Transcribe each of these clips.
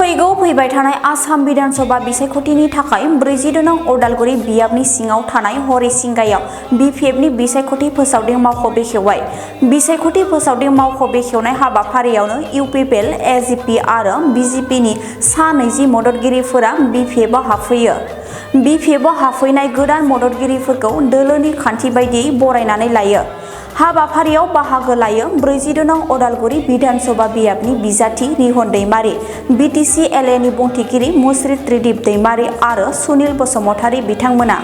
फैगौ फैबाय थानाय आसाम विधानसभा बिसायख'थिनि थाखाय 42 नं उदालगुरि बियाबनि सिङाव थानाय हरिसिंगायाव बिपिएफनि बिसायख'थि फोसावदिं मावख' बेखेवबाय। बिसायख'थि फोसावदिं मावख' बेखेवनाय हाबाफारियावनो इउपिपिएल, एजिपि आरो बिजेपिनि सा 20 मददगिरिफोरा बिपिएफआव हाबफैयो। बिपिएफआव हाबफैनाय गोदान मददगिरिफोरखौ दोलोनि खान्थि बायदियै बरायनानै लायो। हाबाफारियाव बाहागो लायो 42 नं उदालगुरि विधानसभा बियाबनि बिजाथि रिहन दैमारि, बिटिसि एलएनि बुंथिगिरि मुस्रि त्रिदिप दैमारि आरो सुनिल बसुमतारी बिथांमोना।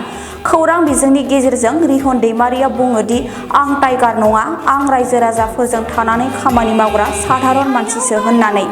खौरां बिजोंनि गेजेरजों रिहन दैमारिया बुङो दि आं टाइगार नङा, आं रायजो राजाफोरजों थानानै खामानि मावग्रा साधारन मानसिसो होननानै।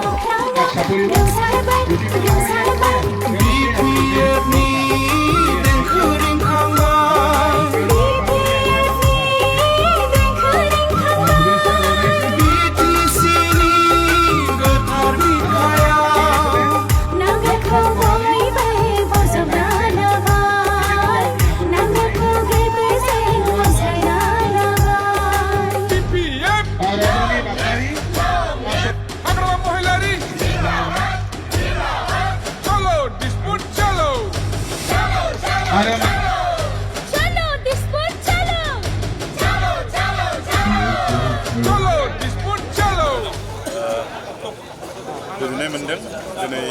गोजोननाय मोनदों दिनै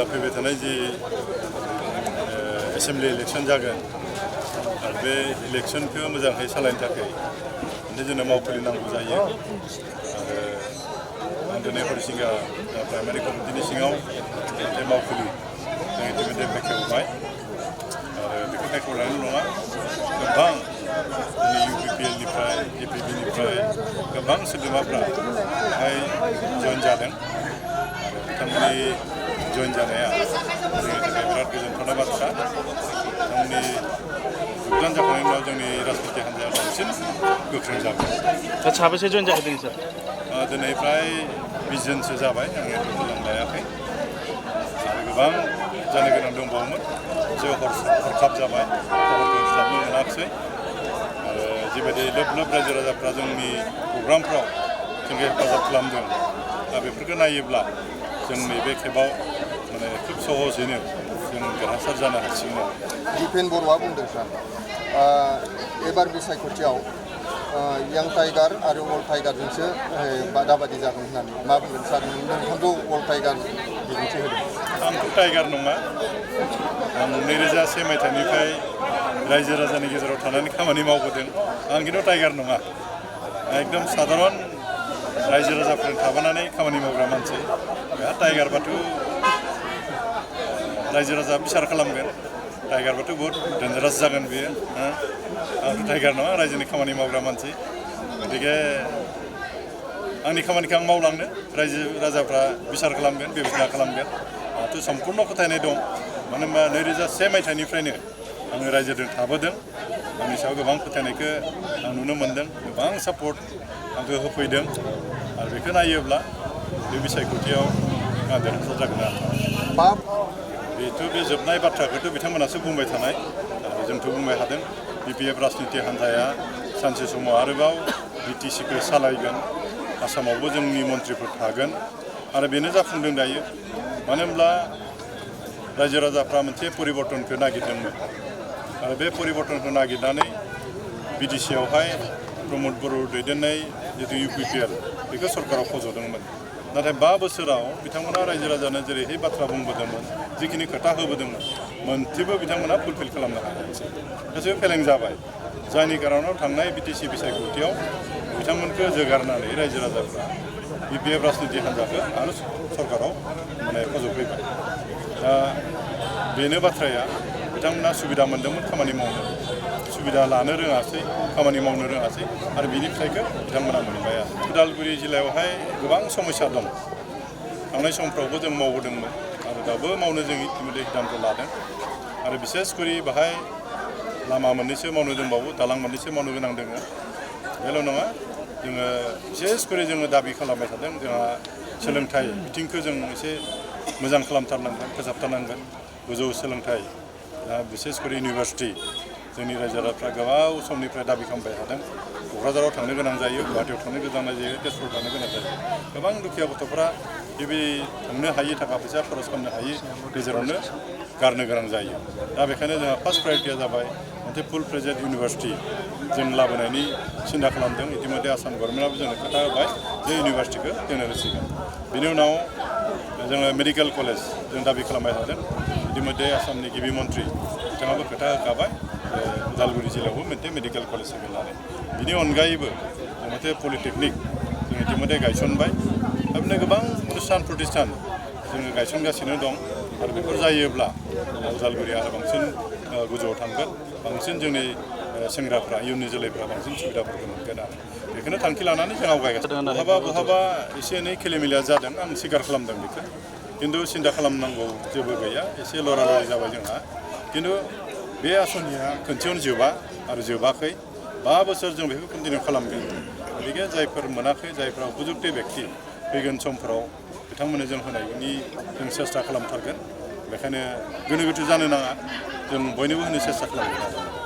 फैबाय थानाय जि एसेम्बलि इलेक्सन जागोन आरो बे इलेक्सनखौ मोजाङै सालायनो थाखाय जोंनो मावखुलि नांगौ जायो आरो आं दिनै हरिसिंगा प्राइमारि कमिटिनि सिङाव बे मावखुलि जों इतिमध्य बेखेवबाय आरो बेखौ बेखेवनायल' नङा, गोबां जोंनि इउपिपिएलनिफ्राय एपिपिनिफ्राय गोबां सोद्रोमाफ्रा बेहाय जइन जादों आरो बिथांमोननि जइन जानाया जोंनि थाखाय बिराद गोजोनथावना बाथ्रा। बिथांमोननि जइन जाखांनायनि उनाव जोंनि राजनिति हान्जाया बांसिन गोख्रों जागोन। दा साबेसे जइन जादों सार? दिनै फ्राय 20 जनसो जाबाय, आङो टटेल लायाखै आरो गोबां जानो गोनां दंबावोमोन जे हरखाब जाबाय, खबरखौ स्लाबनो मोनाखिसै आरो जिबायदि लोब लोब रायजो राजाफ्रा जोंनि प्रग्रामफ्राव जोंखौ हेफाजाब खालामदों दा बेफोरखौ नायोब्ला जों नैबे खेबाव माने खुब सहजैनो जों देरहासार जानो हासिगोन। दिपेन बर'आ बुंदों सार, एबार बिसायख'थियाव यां टाइगार आरो अल्ड टाइगारजोंसो बादाबादि जागोन होननानै मा बुंगोन सार? नोंथांखौ अल्ड टाइगार बिबुंथि होदों। आंथ' टाइगार नङा, आं 2001 मायथाइनिफ्राय रायजो राजानि गेजेराव थानानै खामानि मावबोदों। आं खिन्थु टाइगार नङा, एकदम साधारन रायजो राजाफोरजों थाबोनानै खामानि मावग्रा मानसि। बेहा टाइगारबाथ' रायजो राजा बिसार खालामगोन, टाइगारबाथ' बहुत डेन्जारास जागोन बेयो। आंथ' टाइगार नङा, रायजोनि खामानि मावग्रा मानसि। गतिके आंनि खामानिखौ आं मावलांनो, रायजो राजाफ्रा बिसार खालामगोन, बेबस्था खालामगोन। आंहाथ' सम्पुर्ण फोथायनाय दं, मानो होनबा 2001 मायथाइनिफ्रायनो आङो रायजोजों थाबोदों। आंनि सायाव गोबां फोथायनायखौ आं नुनो मोन्दों, गोबां सापर्ट आंखौ होफैदों आरो बेखौ नायोब्ला बे बिसायख'थियाव आं देरहासार जागोन आरो बेथ' बे जोबनाय बाथ्राखौथ' बिथांमोनासो बुंबाय थानाय आरो जोंथ' बुंबाय थादों। बिपिएफ राजनिति हान्जाया सानसे समाव आरोबाव बिटिसिखौ सालायगोन, आसामावबो जोंनि मन्थ्रिफोर थागोन आरो बेनो जाफुंदों दायो। मानो होनब्ला रायजो राजाफ्रा मोनसे परिबर्तनखौ नागिरदोंमोन आरो बे परिबर्तनखौ नागिरनानै बिटिसिआवहाय प्रमद बर' दैदेननाय जितु इउपिपिएल बेखौ सरकाराव फज'दोंमोन। नाथाय 5 बोसोराव बिथांमोना रायजो राजानो जेरैहाय बाथ्रा बुंबोदोंमोन, जिखिनि खोथा होबोदोंमोन, मोनसेबो बिथांमोना फुलफिल खालामनो हायाखिसै। गासैबो फेलें जाबाय, जायनि कारनाव थांनाय बिटिसि बिसायख'थियाव बिथांमोनखौ जोगारनानै रायजो राजाफ्रा बिपिएफ राजनिति हान्जाखौ आरो सरकाराव माने फज'फैबाय। दा बेनो बाथ्राया, बिथांमोना सुबिदा मोन्दोंमोन खामानि मावनो, सुबिदा लानो रोङासै, खामानि मावनो रोङासै आरो बिनि फिथाइखौ बिथांमोना मोनबाय। उदालगुरि जिल्लायावहाय गोबां समस्या दं, थांनाय समफ्रावबो जों मावबोदोंमोन आरो दाबो मावनो जों इतिमध्य सिद्धान्त लादों आरो बिसेसकरि बाहाय लामा मोननैसो मावनो दंबावो, दालां मोननैसो मावनो गोनां दङ। बेल' नङा, जोङो बिसेसकरि जोङो दाबि खालामबाय थादों, जोंहा सोलोंथाइ बिथिंखौ जों एसे मोजां खालामथारनांगोन, फोसाबथारनांगोन। गोजौ सोलोंथाइ, बिसेसकरि इउनिभार्सिटि, जोंनि रायजो राजाफ्रा गोबाव समनिफ्राय दाबि खालामबाय थादों। क'क्राझाराव थांनो गोनां जायो, गुवाहाटियाव थांनो गोनां जायो, तेजपुराव थांनो गोनां जायो। गोबां दुखिया गथ'फ्रा बे थांनो हायि थाखा फैसा खरस खालामनो हायि गेजेरावनो गारनो गोनां जायो दा बेखायनो जोंहा फार्स्ट प्रायरिटिया जाबाय मोनसे फुल फ्लेजेड इउनिभार्सिटि जों लाबोनायनि सिन्था खालामदों इतिमध्य आसाम गभर्नमेन्टआबो जोंनो खोथा होबाय जे इउनिभार्सिटिखौ जोंनो होसिगोन बिनि उनाव जोङो मेडिकेल कलेज जों दाबि खालामबाय थादों इतिमध्य आसामनि गिबि मन्थ्रि बिथाङाबो खोथा होखाबाय उदालगुरि जिल्लायावबो मोनसे मेडिकेल कलेज होगोन होननानै बिनि अनगायैबो मोनसे पलिटेकनिक जों इतिमध्य गायसनबाय बिदिनो गोबां प्रतिष्ठान जोङो गायसनगासिनो दं आरो बेफोर जायोब्ला उदालगुरिया आरो बांसिन गोजौआव थांगोन बांसिन जोंनि सेंग्राफ्रा इयुननि जोलैफ्रा बांसिन सुबिदाफोरखौ मोनगोन आरो बेखौनो थांखि लानानै जों आवगायगासिनो बहाबा एसे एनै खेलिमेलिया जादों आं स्वीकार खालामदों बेखौ खिन्थु सिन्था खालामनांगौ जेबो गैया एसे लरालरि जाबाय जोंहा खिन्थु बे आसनिया खनसेयावनो जोबा आरो जोबाखै 5 बोसोर जों बेखौ कन्टिनिउ खालामगोन गतिके जायफोर मोनाखै जायफ्रा उपयुक्त व्यक्ति फैगोन समफोराव बिथांमोननो जों होनायनि जों सेस्था खालामथारगोन बेखायनो गोनो गोथो जानो नाङा जों बयनोबो होनो सेस्था खालामगोन